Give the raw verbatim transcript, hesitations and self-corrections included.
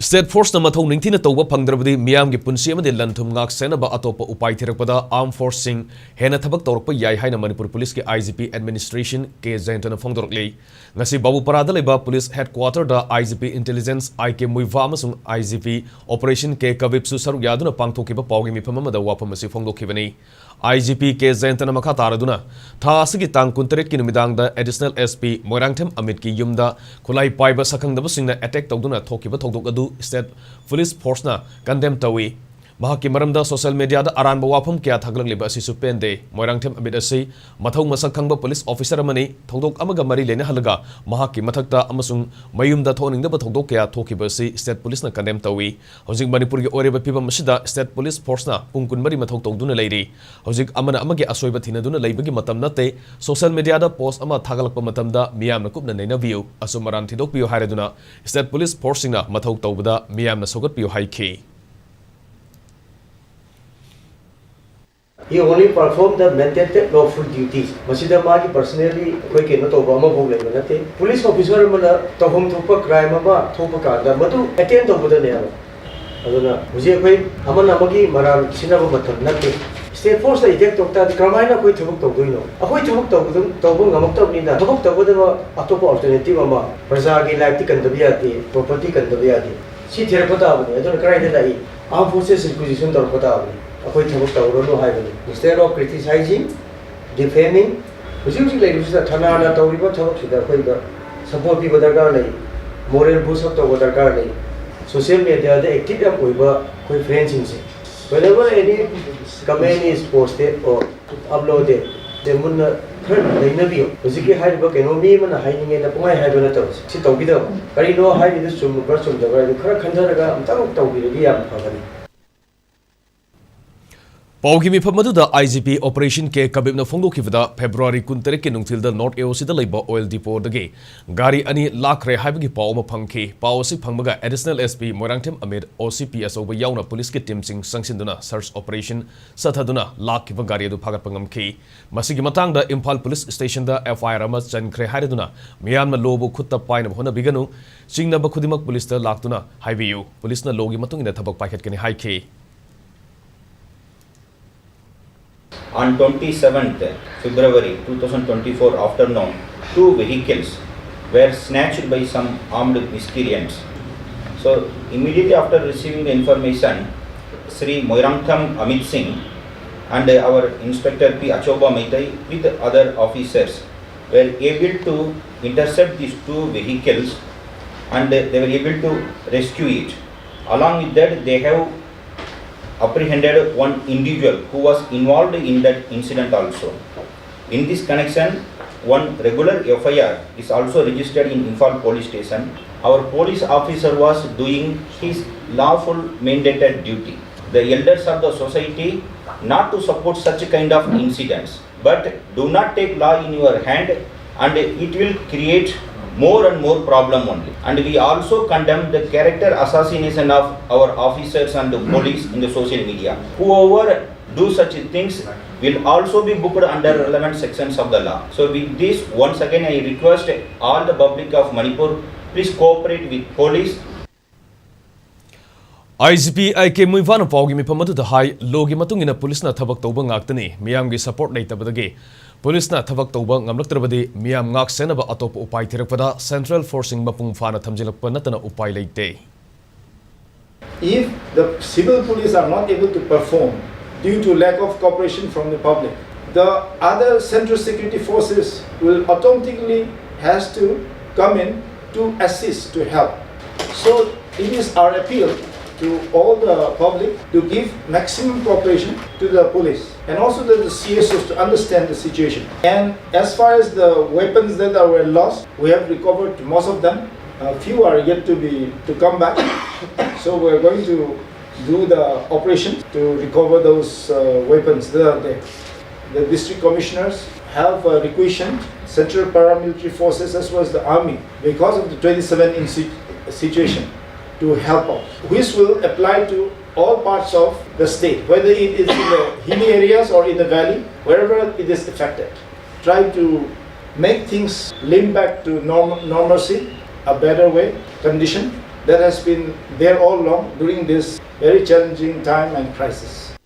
State Force ꯅ ꯃꯊꯧ ꯅꯤꯡꯊꯤꯅ ꯇꯧꯕ ꯐꯪꯗ꯭ꯔꯕꯗꯤ ꯃꯤꯌꯥꯝꯒꯤ ꯄꯨꯟꯁꯤ ꯑꯃꯗꯤ ꯂꯟ-ꯊꯨꯝ ꯉꯥꯛ-ꯁꯦꯟꯅꯕ ꯑꯇꯣꯞꯄ ꯎꯄꯥꯏ ꯊꯤꯔꯛꯄꯗ Armed Force ꯁꯤꯡ ꯍꯦꯟꯅ ꯊꯕꯛ ꯇꯧꯔꯛꯄ ꯌꯥꯏ ꯍꯥꯏꯅ ꯃꯅꯤꯄꯨꯔ ꯄꯨꯂꯤꯁꯀꯤ I G P Administration ꯀꯦ ꯖꯌꯟꯇꯅ ꯐꯣꯡꯗꯣꯔꯛꯂꯤ꯫ ꯉꯁꯤ ꯕꯥꯕꯨꯄꯥꯔꯥꯗ ꯂꯩꯕ police headquarter the I G P Intelligence ꯑꯥꯏ ꯀꯦ ꯃꯨꯏꯚꯥ ꯑꯃꯁꯨꯡ I G P Operation ꯀꯦ ꯀꯕꯤꯞꯁꯨ ꯁꯔꯨꯛ ꯌꯥꯗꯨꯅ ꯄꯥꯡꯊꯣꯛꯈꯤꯕ ꯄꯥꯎꯒꯤ ꯃꯤꯐꯝ ꯑꯃꯗ ꯋꯥꯐꯝ ꯑꯁꯤ ꯐꯣꯡꯗꯣꯛꯈꯤꯕꯅꯤ꯫ I G P ꯀꯦ ꯖꯌꯟꯇꯅ ꯃꯈꯥ ꯇꯥꯔꯗꯨꯅ, ꯊꯥ ꯑꯁꯤꯒꯤ ꯇꯥꯡ ꯀꯨꯟꯇꯔꯦꯠꯀꯤ ꯅꯨꯃꯤꯗꯥꯡꯗ Additional S P ꯃꯣꯏꯔꯥꯡꯊꯦꯝ ꯑꯃꯤꯠꯀꯤ ꯌꯨꯝꯗ ꯈꯨꯠꯂꯥꯏ ꯄꯥꯏꯕ ꯁꯛꯈꯪꯗꯕꯁꯤꯡꯅ attack ꯇꯧꯗꯨꯅ ꯊꯣꯛꯈꯤꯕ ꯊꯧꯗꯣꯛ ꯑꯗꯨ State Police Force ꯅ condemn ꯇꯧꯏ꯫ ꯃꯍꯥꯛꯀꯤ ꯃꯔꯝꯗ social media ꯗ ꯑꯔꯥꯟꯕ ꯋꯥꯐꯝ ꯀꯌꯥ ꯊꯥꯒꯠꯂꯛꯂꯤꯕ ꯑꯁꯤꯁꯨ ꯄꯦꯟꯗꯦ꯫ ꯃꯣꯏꯔꯥꯡꯊꯦꯝ ꯑꯃꯤꯠ ꯑꯁꯤ ꯃꯊꯧ ꯃꯁꯛ ꯈꯪꯕ police officer ꯑꯃꯅꯤ꯫ ꯊꯧꯗꯣꯛ ꯑꯃꯒ ꯃꯔꯤ ꯂꯩꯅꯍꯜꯂꯒ ꯃꯍꯥꯛꯀꯤ ꯃꯊꯛꯇ ꯑꯃꯁꯨꯡ ꯃꯌꯨꯝꯗ ꯊꯣꯛꯍꯟꯅꯤꯡꯗꯕ ꯊꯧꯗꯣꯛ ꯀꯌꯥ ꯊꯣꯛꯈꯤꯕ ꯑꯁꯤ State Police ꯅ condemn ꯇꯧꯏ꯫ ꯍꯧꯖꯤꯛ ꯃꯅꯤꯄꯨꯔꯒꯤ ꯑꯣꯏꯔꯤꯕ ꯐꯤꯕꯝ ꯑꯁꯤꯗ State Police Force ꯅ ꯄꯨꯡ ꯀꯨꯟꯃꯔꯤ ꯃꯊꯧ ꯇꯧꯗꯨꯅ ꯂꯩꯔꯤ꯫ ꯍꯧꯖꯤꯛ ꯑꯃꯅ ꯑꯃꯒꯤ ꯑꯁꯣꯏꯕ ꯊꯤꯅꯗꯨꯅ ꯂꯩꯕꯒꯤ ꯃꯇꯝ ꯅꯠꯇꯦ꯫ Social media ꯗ post ꯑꯃ ꯊꯥꯒꯠꯂꯛꯄ ꯃꯇꯝꯗ ꯃꯤꯌꯥꯝꯅ ꯀꯨꯞꯅ ꯅꯩꯅꯕꯤꯌꯨ, ꯑꯆꯨꯝ ꯑꯔꯥꯟ ꯊꯤꯗꯣꯛꯄꯤꯌꯨ ꯍꯥꯏꯔꯗꯨꯅ State Police Force ꯁꯤꯡꯅ ꯃꯊꯧ ꯇꯧꯕꯗ ꯃꯤꯌꯥꯝꯅ ꯁꯧꯒꯠꯄꯤꯌꯨ ꯍꯥꯏꯈꯤ꯫ He only performed the mandated lawful duties. ꯃꯁꯤꯗ ꯃꯥꯒꯤ personally ꯑꯩꯈꯣꯏ ꯀꯩꯅꯣ ꯇꯧꯕ ꯑꯃꯐꯥꯎ ꯂꯩꯕ ꯅꯠꯇꯦ꯫ Police officer ꯑꯃꯅ ꯇꯧꯐꯝ ꯊꯣꯛꯄ crime ꯑꯃ ꯊꯣꯛꯄ ꯀꯥꯟꯗ ꯃꯗꯨ attend ꯇꯧꯒꯗꯕꯅꯦ ꯍꯥꯏꯕ꯫ ꯑꯗꯨꯅ ꯍꯧꯖꯤꯛ ꯑꯩꯈꯣꯏ ꯑꯃꯅ ꯑꯃꯒꯤ ꯃꯔꯥꯜ ꯁꯤꯟꯅꯕ ꯃꯇꯝ ꯅꯠꯇꯦ꯫ State Force ꯅ attack ꯇꯧ ꯇꯥꯔꯗꯤ ꯀꯔꯝꯍꯥꯏꯅ ꯑꯩꯈꯣꯏ ꯊꯕꯛ ꯇꯧꯗꯣꯏꯅꯣ? ꯑꯩꯈꯣꯏ ꯊꯕꯛ ꯇꯧꯕꯗ ꯇꯧꯕ ꯉꯝꯃꯛꯇꯕꯅꯤꯅ ꯊꯕꯛ ꯇꯧꯒꯗꯕ ꯑꯇꯣꯞꯄ alternative ꯑꯃ, ꯄ꯭ꯔꯖꯥꯒꯤ life ꯇꯤ ꯀꯟꯗꯕ ꯌꯥꯗꯦ, property ꯀꯟꯗꯕ ꯌꯥꯗꯦ꯫ ꯁꯤ ꯊꯤꯔꯛꯄ ꯇꯥꯕꯅꯤ꯫ ꯑꯗꯨꯅ ꯀꯗꯥꯏꯗ ꯂꯥꯛꯏ? Armed Forces requisition ꯇꯧꯔꯛꯄ ꯇꯥꯕꯅꯤ꯫ ꯑꯩꯈꯣꯏ ꯊꯕꯛ ꯇꯧꯔꯅꯨ ꯍꯥꯏꯕꯅꯤ꯫ Instead of criticizing, defaming, ꯍꯧꯖꯤꯛ ꯍꯧꯖꯤꯛ ꯂꯩꯔꯤꯕꯁꯤꯗ ꯊꯅꯥꯅ ꯇꯧꯔꯤꯕ ꯊꯕꯛꯁꯤꯗ ꯑꯩꯈꯣꯏꯗ support ꯄꯤꯕ ꯗꯔꯀꯥꯔ ꯂꯩ, moral boost up ꯇꯧꯕ ꯗꯔꯀꯥꯔ ꯂꯩ꯫ Social media ꯗ active ꯌꯥꯝ ꯑꯣꯏꯕ ꯑꯩꯈꯣꯏ friend ꯁꯤꯡꯁꯦ, whenever any comment is posted or uploaded, ꯁꯦ ꯃꯨꯟꯅ ꯈꯔ ꯅꯩꯅꯕꯤꯌꯨ꯫ ꯍꯧꯖꯤꯛꯀꯤ ꯍꯥꯏꯔꯤꯕ ꯀꯩꯅꯣ ꯃꯤ ꯑꯃꯅ ꯍꯥꯏꯅꯤꯡꯉꯦꯅ ꯄꯨꯡꯍꯥꯏ ꯍꯥꯏꯕ ꯅꯠꯇꯕ, ꯁꯤ ꯇꯧꯕꯤꯗꯕ꯫ ꯀꯔꯤꯅꯣ ꯍꯥꯏꯔꯤꯗꯨ ꯆꯨꯝꯕ꯭ꯔꯥ ꯆꯨꯝꯗꯕ꯭ꯔꯥ ꯍꯥꯏꯗꯨ ꯈꯔ ꯈꯟꯊꯔꯒ ꯑꯝꯇꯪ ꯇꯧꯕꯤꯔꯗꯤ ꯌꯥꯝ ꯐꯒꯅꯤ꯫ ꯄꯥꯎꯒꯤ ꯃꯤꯐꯝ ꯑꯗꯨꯗ ꯑꯥꯏ ꯖꯤ ꯄꯤ ꯑꯣꯄꯔꯦꯁꯟ ꯀꯦ ꯀꯕꯤꯞꯅ ꯐꯣꯡꯗꯣꯛꯈꯤꯕꯗ, ꯐꯦꯕ꯭ꯔꯨꯋꯥꯔꯤ ꯀꯨꯟꯇꯔꯦꯠꯀꯤ ꯅꯨꯡꯊꯤꯜꯗ ꯅꯣꯔꯠ ꯑꯦ ꯑꯣ ꯁꯤꯗ ꯂꯩꯕ ꯑꯣꯏꯜ ꯗꯤꯄꯣꯗꯒꯤ ꯒꯥꯔꯤ ꯑꯅꯤ ꯂꯥꯛꯈ꯭ꯔꯦ ꯍꯥꯏꯕꯒꯤ ꯄꯥꯎ ꯑꯃ ꯐꯪꯈꯤ꯫ ꯄꯥꯎ ꯑꯁꯤ ꯐꯪꯕꯒ additional S P Moirangthem Amit, O C ꯄꯤ ꯑꯆꯧꯕ ꯌꯥꯎꯅ ꯄꯨꯂꯤꯁꯀꯤ ꯇꯤꯝꯁꯤꯡ ꯆꯪꯁꯤꯟꯗꯨꯅ ꯁꯔꯆ ꯑꯣꯄꯔꯦꯁꯟ ꯆꯠꯊꯗꯨꯅ ꯂꯥꯛꯈꯤꯕ ꯒꯥꯔꯤ ꯑꯗꯨ ꯐꯥꯒꯠꯄ ꯉꯝꯈꯤ꯫ ꯃꯁꯤꯒꯤ ꯃꯇꯥꯡꯗ ꯏꯝꯐꯥꯜ ꯄꯨꯂꯤꯁ ꯁ꯭ꯇꯦꯁꯟꯗ ꯑꯦꯐ ꯑꯥꯏ ꯑꯥꯔ ꯑꯃ ꯆꯟꯈ꯭ꯔꯦ ꯍꯥꯏꯔꯗꯨꯅ, ꯃꯤꯌꯥꯝꯅ ꯂꯣꯕꯨ ꯈꯨꯠꯇ ꯄꯥꯏꯅꯕ ꯍꯣꯠꯅꯕꯤꯒꯅꯨ, ꯆꯤꯡꯅꯕ ꯈꯨꯗꯤꯡꯃꯛ ꯄꯨꯂꯤꯁꯇ ꯂꯥꯛꯇꯨꯅ ꯍꯥꯏꯕꯤꯌꯨ, ꯄꯨꯂꯤꯁꯅ ꯂꯣꯒꯤ ꯃꯇꯨꯡ ꯏꯟꯅ ꯊꯕꯛ ꯄꯥꯏꯈꯠꯀꯅꯤ ꯍꯥꯏꯈꯤ꯫ On twenty-seventh February two thousand twenty-four afternoon, two vehicles were snatched by some armed miscreants. So, immediately after receiving the information, Sri Moirangtham Amit Singh and our Inspector P Achoba Maitai with other officers were able to intercept these two vehicles and they were able to rescue it. Along with that, they have apprehended one individual who was involved in that incident also. In this connection, one regular F I R is also registered in Imphal police station. Our police officer was doing his lawful mandated duty. The elders of the society not to support such kind of incidents, but do not take law in your hand and it will create more and more problem only. And we also condemn the character assassination of our officers and the police in the social media. Whoever do such things will also be booked under relevant sections of the law. So with this, once again I request all the public of Manipur, please cooperate with police. I G P I K ꯃꯨꯏꯚꯥꯅ ꯄꯥꯎꯒꯤ ꯃꯤꯐꯝ ꯑꯗꯨꯗ ꯍꯥꯏ, ꯂꯣꯒꯤ ꯃꯇꯨꯡ ꯏꯟꯅ ꯄꯨꯂꯤꯁꯅ ꯊꯕꯛ ꯇꯧꯕ ꯉꯥꯛꯇꯅꯤ, ꯃꯤꯌꯥꯝꯒꯤ ꯁꯄꯣꯔꯠ ꯂꯩꯇꯕꯗꯒꯤ ꯄꯨꯂꯤꯁꯅ ꯊꯕꯛ ꯇꯧꯕ ꯉꯝꯂꯛꯇ꯭ꯔꯕꯗꯤ ꯃꯤꯌꯥꯝ ꯉꯥꯛ ꯁꯦꯟꯅꯕ ꯑꯇꯣꯞꯄ ꯎꯄꯥꯏ ꯊꯤꯔꯛꯄꯗ ꯁꯦꯟꯇ꯭ꯔꯦꯜ ꯐꯣꯔꯁꯁꯤꯡ ꯃꯄꯨꯡ ꯐꯥꯅ ꯊꯝꯖꯤꯜꯂꯛꯄ ꯅꯠꯇꯅ ꯎꯄꯥꯏ ꯂꯩꯇꯦ꯫ If the civil police are not able to perform due to lack of cooperation from the public, the other central security forces will automatically has to come in to assist, to help. So it is our appeal to all the public to give maximum cooperation to the police and also the, the C S Os to understand the situation. And as far as the weapons that were lost, we have recovered most of them. A few are yet to be to come back. So we're going to do the operation to recover those uh, weapons that are there. The district commissioners have uh, requisitioned central paramilitary forces as well as the army because of the twenty-seven in si- situation to help out, which will apply to all parts of the state, whether it is in the hilly areas or in the valley, wherever it is affected. Try to make things limp back to norm- normalcy, a better way, condition that has been there all along during this very challenging time and crisis.